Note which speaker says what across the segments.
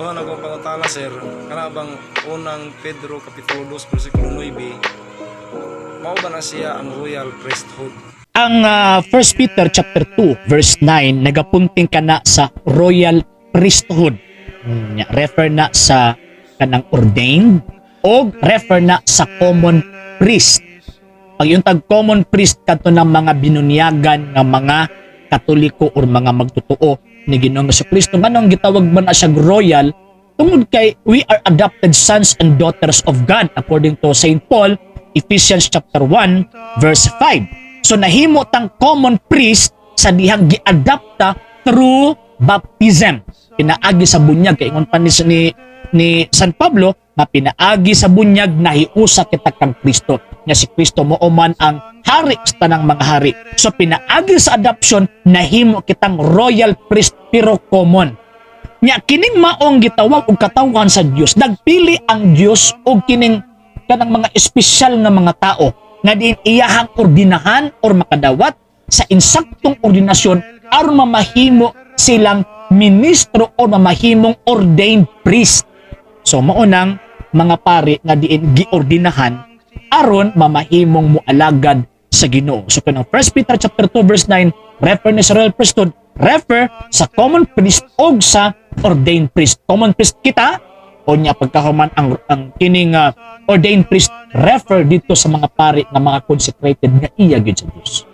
Speaker 1: Kuha na kong pangutana, sir, kana bang Unang Pedro kapitulo 2 bersikulo 9, mao ba na siya ang royal priesthood?
Speaker 2: Ang 1 Peter chapter 2 verse 9 nagapunting kana sa royal priesthood. Refer na sa kanang ordained o refer na sa common priest. Pag yung tag common priest, kadto ng mga binunyagan nga mga Katoliko or mga magtotoo ni Ginoong Kristo. Nganong gitawag ba na siya royal? Tungod kay we are adopted sons and daughters of God according to St. Paul, Ephesians chapter 1 verse 5. So nahimo tang common priest sa dihang giadapta through baptism. Pinaagi sa bunyag, kay ingon pa ni San Pablo nga pinaagi sa bunyag nahiusa kita kang Kristo. Nga si Kristo mao man ang hari sa tanang mga hari. So pinaagi sa adoption, nahimo kitang royal priest pero common. Nya kining maong gitawag og katawhan sa Dios, nagpili ang Dios og kining kanang mga espesyal nga mga tao nga diin iyahang ordinahan or makadawat sa insaktong ordinasyon aron mamahimo silang ministro o mamahimong ordained priest. So mao nang mga pari nga diin giordinahan aron mamahimong mualagad sa Ginoo. So kanang 1 Peter chapter 2 verse 9 refer ni sa royal priesthood, refer sa common priest og sa ordained priest. Common priest kita o nya pagkahuman ang kining ordained priest refer dito sa mga pari nga mga consecrated nga iya gyud sa Dios.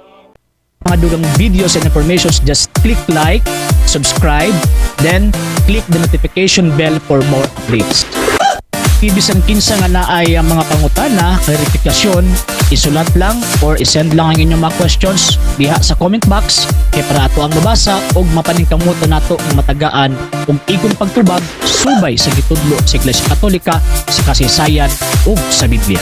Speaker 2: Mga dugang videos and informations, just click like, subscribe, then click the notification bell for more updates. Bisan kinsa nga naay ang mga pangutana, klarifikasyon, isulat lang or isend lang ang inyong mga questions diha sa comment box kay para ato ang mabasa ug mapaningkamutan nato nga matagaan og igong pagtubag subay sa gitudlo sa Iglesia Katolika, sa kasaysayan ug sa Biblia.